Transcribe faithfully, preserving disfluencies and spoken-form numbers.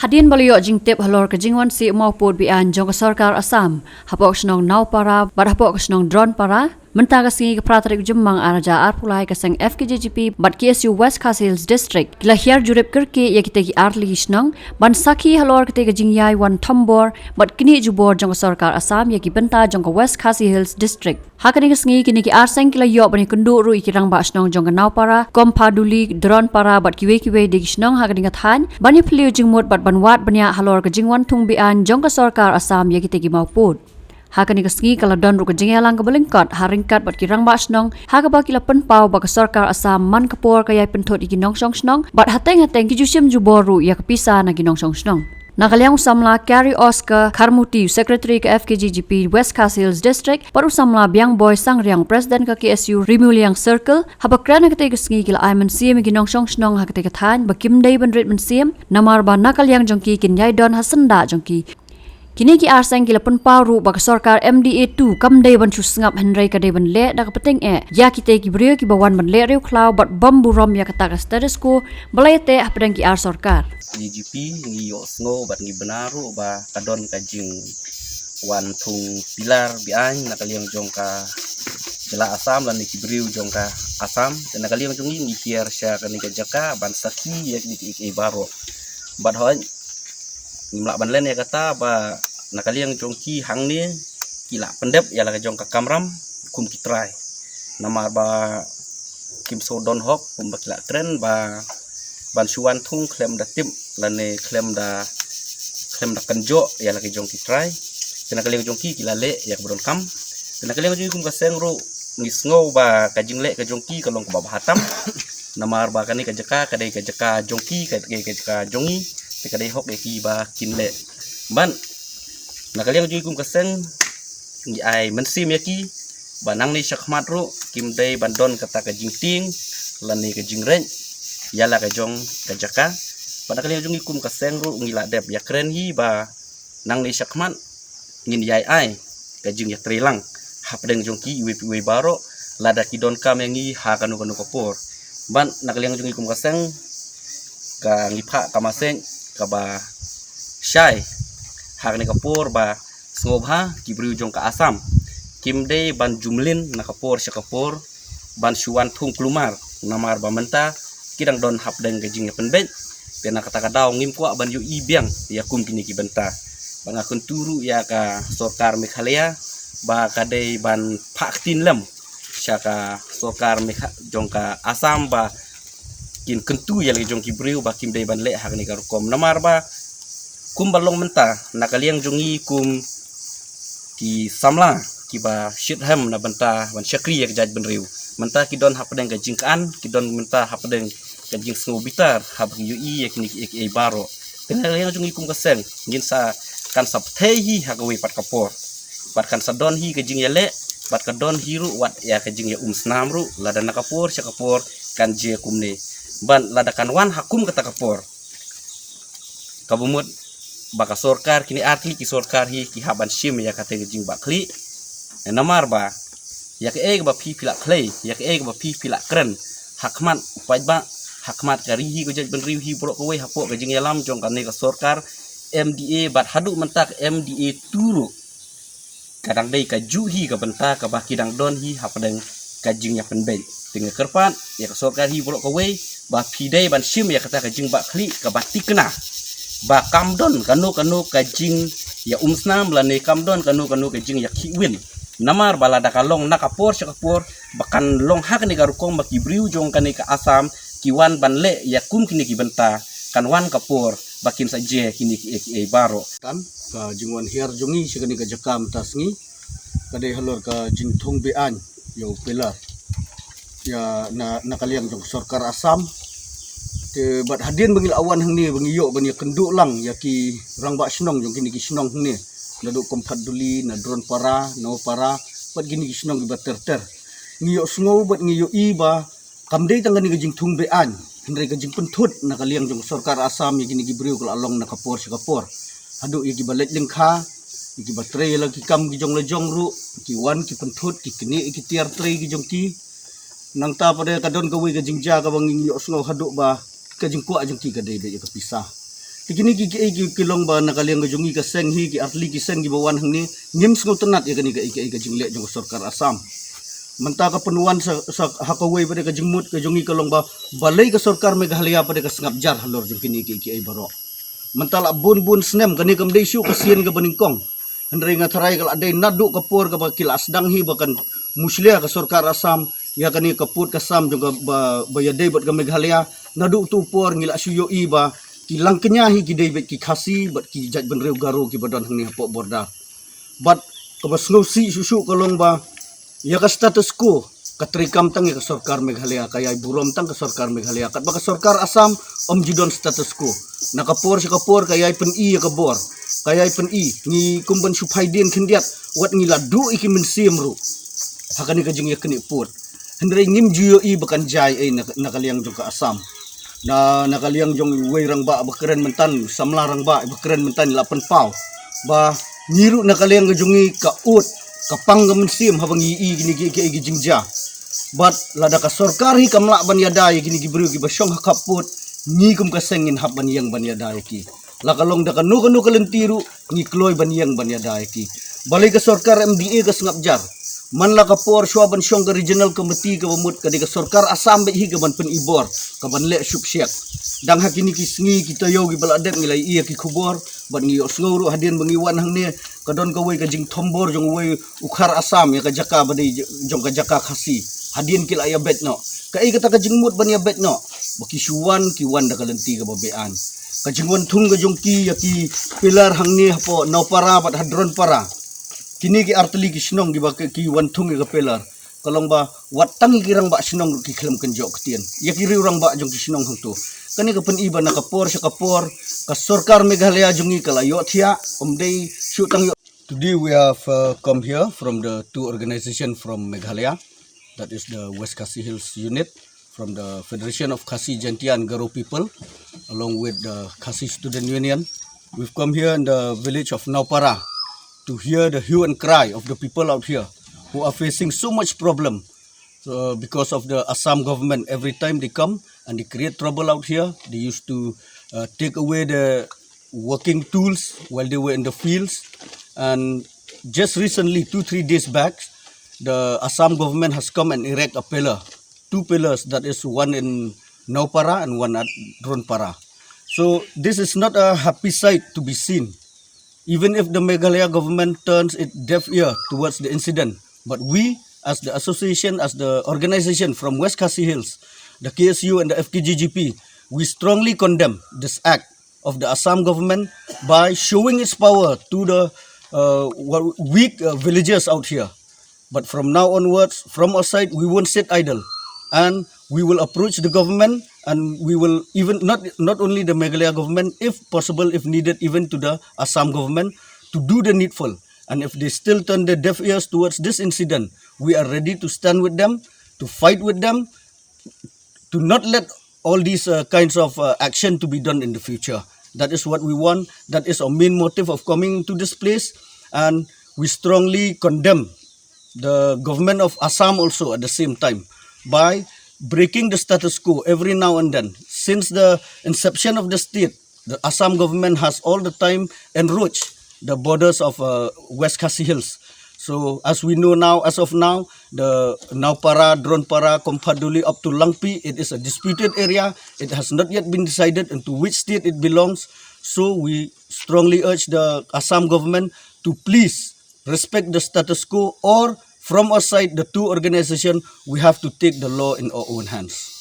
Hadien ba la ïoh jingtip halor ka jingwan sieh mawpud be-aiñ jong ka sorkar Assam hapoh ka shnong Nawpara bad hapoh ka shnong Dronpara, mynta ka sngi ka phra tarik u Jymmang ar hajar arphew lai, ka seng F K J G P bad K S U West Khasi Hills District ki la hiar jurip kyrkieh ïa kitei ki artylli ki shnong ban sakhi halor katei ka jingïai wan thombor bad knieh jubor jong ka sorkar Assam ïa ki bynta jong ka West Khasi Hills District. Ha kane ka sngi kine ki ar seng ki la ïoh ban ïakynduh ruh ïa ki rangbah shnong jong ka Nawpara, Komphaduli, Dronpara bad kiwei kiwei de ki shnong ha kane ka thaiñ ban ïaphylliew jingmut bad ban wad bniah halor ka jingwan thung be-aiñ jong ka sorkar Assam ïa kitei ki mawpud. Ha kane ka sngi ka la don ruh ka jingïalang kaba lyngkot ha ryngkat bad ki rangbah shnong, ha kaba ki la pynpaw ba ka sorkar Assam man ka por ka ïai pynthut ïa ki nongshong shnong bad hateng hateng ki ju shim jubor ruh ïa ka pisa na ki nongshong shnong. Na ka liang u samla Carrie Oscar Kharmuti, u Secretary ka F K J G P West Khasi Hills District bad u samla Biangboy Sangriang, President ka K S U Rimuliang Circle, haba kren ha katei ka sngi ki la ai mynsiem ïa ki nongshong shnong ha katei ka thaiñ ba kim dei ban rit mynsiem, namar ba na ka liang jong ki kin ïai don ha syndah jong ki. Kine ki ar seng ki la pynpaw ruh ba ka sorkar M D A two kam dei ban shu sngap, hynrei ka dei ban leh da ka bteng eh ïa kitei ki briew kiba wan ban leh riewkhlaw bad bym burom ïa kata ka status quo ba la ïateh hapdeng ki ar sorkar. K J P ngi ïohsngew bad ngi bna ruh ba ka don ka jingwan thung pilar be-aiñ na ka liang jong ka jylla Assam lane ki briew jong ka Assam. Te na ka liang jong ngi ngi hiar sha kane ka jaka ban sakhi ïa kine kiei kiei baroh. Bad hooid, ngim lah ban len ïa kata ba na ka liang jong ki hangne ki la pyndep ïa la ka jong ka kamram kum ki trai. Namar ba kim sngewdon hok kumba ki la kren ba ban shu wan thung khlem da tip lane khlem da, khlem da kynjoh ïa la ka jong ki trai. Te na ka liang jong ki ki la leh ïa kaba donkam. Te na ka liang jong ki kum ka seng ruh ngi sngew ba ka jingleh ka jong ki ka long kaba bha tam. Namar ba kane ka jaka ka dei ka jaka jong ki, ka dei ka jaka jong ngi, te ka dei hok ïa ki ba kin leh. Bad na ka liang jong ki kum ka seng ngi ai mynsiem ïa ki ba nangne shakhmat ruh kim dei ban don kata ka jingtieng lane ka jingreit ïa la ka jong ka jaka. Bad na ka liang jong ki kum ka seng ruh ngi la dep ïakren hi ba nangne shakhmat ngin ïai ai ka jingïatreilang hapdeng jong ki iwei pa iwei baroh lada ki donkam ïa ngi ha kano kano ka por. Bad na ka liang jong ki kum ka seng ka ngi phah ka message kaba shai ha kane ka por ba sngewbha ki briew jong ka Assam kim dei ban ju mlien na ka por sha ka por ban shu wan thung kulmar, namar ba mynta ki dang don hapdeng ka jingïapynbeit. Te na kata ka daw ngim kwah ban ïohi biang ïa kum kine ki bynta. Ba nga kyntu ruh ïa ka sorkar Meghalaya ba ka dei ban phah ktien lem sha ka sorkar Megha-, jong ka Assam ba kin kyntu ïa la jong ki briew ba kim dei ban leh ha kane ka rukom. Namar ba kumba long mynta na ka liang jong ngi kum ki samla kiba shit hem na bynta ban shakri ïa ka jaitbynriew, mynta ki don hapdeng ka jingkhan, ki don mynta hapdeng ka jingsngewbitar haba ki ïohi ïa kine kiei kiei baroh. Te na ka liang jong ngi kum ka seng ngin sa, kan sa pynthei hi ha kawei pat ka por. Bad kan sa don hi ka jingïaleh, bad ka don hi ruh wat ïa ka jingïaumsnam ruh, lada na ka por sha ka por kan jia kumne. Bad lada kan wan ha kum kata ka por, kaba mut ba ka sorkar, kine artylli ki sorkar hi ki hap ban shim ïa kata ka jingbakla. Namar ba ïa kaei kaba phi phi la khlei, ïa kaei kaba phi phi la kren ha khmat u paidbah, ha khmat ka ri hi, ka jaitbynriew hi baroh kawei, hapoh ka jingïalam jong kane ka sorkar M D A bad haduh mynta ka M D A two ruh, ka dang dei kajuh hi ka bynta kaba ki dang don hi hapdeng ka jingïapynbeit. Te nga kyrpad ïa ka sorkar hi baroh kawei ba phi dei ban shim ïa kata ka jingbakla kaba thikna, ba kam don kano kano ka jingïaumsnam lane kam don kano kano ka jingïakhih win. Namar ba lada ka long na ka por sha ka por ba kan long ha kane ka rukom ba ki briew jong kane ka Assam ki wan ban leh ïa kum kine ki bynta, kan wan ka por ba kin sa jia kine kiei kiei baroh. Kan ka jingwan hiar jong ngi sha kane ka jaka mynta sngi ka dei halor ka jingthung be-aiñ ïa u pilar ïa na, na ka liang jong ka sorkar Assam. Te bad hadien ba ngi la wan hangne ba ngi ïoh ban ïakynduh lang ïa ki rangbah shnong jong kine ki shnong hangne, naduh Komphaduli, na Dronpara, Nawpara bad kine ki shnong kiba ter ter. Ngi ïohsngew bad ngi ïohi ba kam dei tang kane ka jingthung be-aiñ, hynrei ka jingpynthut na ka liang jong ka sorkar Assam ïa kine ki briew ka la long na ka por sha ka por. Haduh ïa kiba leit lyngkha, ïa kiba trei la ki kam ki jong la jong ruh, ki wan ki pynthut, ki knieh ïa ki tiar trei ki jong ki. Nangta pat de ka don kawei ka jingjia kaba ngi ïohsngew haduh ba ka jingkwah jong ki ka dei beit ïa ka pisa. Te kine ki, ki, ki, ki long ba na ka liang ka jong ngi ka seng hi, ki artylli ki seng kiba wan hangne, ngim sngewtynnat ïa kane ka, ka, ka jingleh jong ka sorkar Assam. Mynta ka pynwan sa, sa ha kawei pat ka jingmut ka jong ngi ka long ba, balei ka sorkar Meghalaya pat ka sngap jar halor jong kine ki, ki, ki baroh. Mynta la bun bun snem kane kam dei shuh ka sien kaba nyngkong. Hynrei nga tharai ka la dei naduh ka por kaba ki la sdang hi ba kan mushlia ka sorkar Assam ïa kane ka pud ka sam jong ka ba, ba ïadei bad ka Meghalaya. Naduh tu por ngi la shu ïohi ba ki lang kñia hi ki dei bad ki Khasi bad ki jaitbynriew Garo kiba don hangne hapoh border. Bad kaba sngewsih shuh shuh ka long ba ïa ka status quo ka treikam tang ïa ka sorkar Meghalaya, ka ïai burom tang ka sorkar Meghalaya. Katba ka sorkar Assam ym ju don status quo. Na ka por sha ka por ka ïai pyni ïa ka bor, ka ïai pyni. Ngi kum ban shu phai dien khyndiat wat ngi la duh ïa ki mynsiem ruh ha kane ka jingïaknieh pud. Hynrei ngim ju ïohi ba kan jia ei na, na ka liang jong ka Assam. Na, na ka liang jong uwei rangbah ba kren mynta, samla rangbah ba kren mynta la pynpaw ba ngi ruh na ka liang ka jong ngi ka ud ka pang ka mynsiem haba ngi ïohi kine ki, ki, ki jingjia. Bad lada ka sorkar hi kam lah ban ïada ïa kine ki briew kiba shong ha khap pud, ngi kum ka seng ngin hap ban ïeng ban ïada ïa ki. La ka long da kano kano ka lynti ruh ngi kloi ban ïeng ban ïada ïa ki. Balei ka sorkar M D A ka sngap jar? Man la ka por shuwa ban shong ka regional committee kaba mut ka dei ka sorkar Assam beit hi kaban pyni bor, kaban leh shuk shiak. Dang ha kine ki sngi ki taïew kiba la dep ngi la ïohi ïa ki khubor bad ngi ïohsngew ruh hadien ba ngi wan hangne ka don kawei ka jingthombor jong uwei u khar Assam ïa ka jaka ba dei jong ka jaka Khasi. Hadien ki la ïabeit noh. Kaei kata ka jingmut ban ïabeit noh? Ba ki shu wan, ki wan da ka lynti kaba be-aiñ. Ka jingwan thung ka jong ki ïa ki pillar hangne hapoh Nawpara bad ha Dronpara. Kine ki artylli ki shnong kiba ki, ki wan thung ïa ka pillar. Ka long ba wat tang ïa ki rangbah shnong ruh ki khlem kynjoh ktien ïa ki riew rangbah jong ki shnong hangto. Kane ka pyni ba na ka por sha ka por ka sorkar Meghalaya jong ngi ka la ïohthiah, ym dei shu tang ïoh. Today we have uh, come here from the two organization from Meghalaya, that is the West Khasi Hills Unit, from the Federation of Khasi Jaintia and Garo People, along with the Khasi Student Union. We've come here in the village of Nawpara to hear the hue and cry of the people out here who are facing so much problem uh, because of the Assam government. Every time they come and they create trouble out here, they used to uh, take away the working tools while they were in the fields. And just recently, two, three days back, the Assam government has come and erect a pillar, two pillars, that is one in Nawpara and one at Dronpara. So this is not a happy sight to be seen. Even if the Meghalaya government turns its deaf ear towards the incident, but we, as the association, as the organization from West Khasi Hills, the K S U and the F K J G P, we strongly condemn this act of the Assam government by showing its power to the uh, weak uh, villagers out here. But from now onwards, from our side, we won't sit idle, and we will approach the government, and we will even not not only the Meghalaya government, if possible, if needed, even to the Assam government to do the needful. And if they still turn their deaf ears towards this incident, we are ready to stand with them, to fight with them, to not let all these uh, kinds of uh, action to be done in the future. That is what we want. That is our main motive of coming to this place, and we strongly condemn the government of Assam also at the same time by breaking the status quo every now and then. Since the inception of the state, the Assam government has all the time enroached the borders of uh, West Khasi Hills. So as we know now, as of now, the Nawpara, Dronpara, Kompaduli up to Langpi, it is a disputed area. It has not yet been decided into which state it belongs. So we strongly urge the Assam government to please respect the status quo, or from our side, the two organization, we have to take the law in our own hands.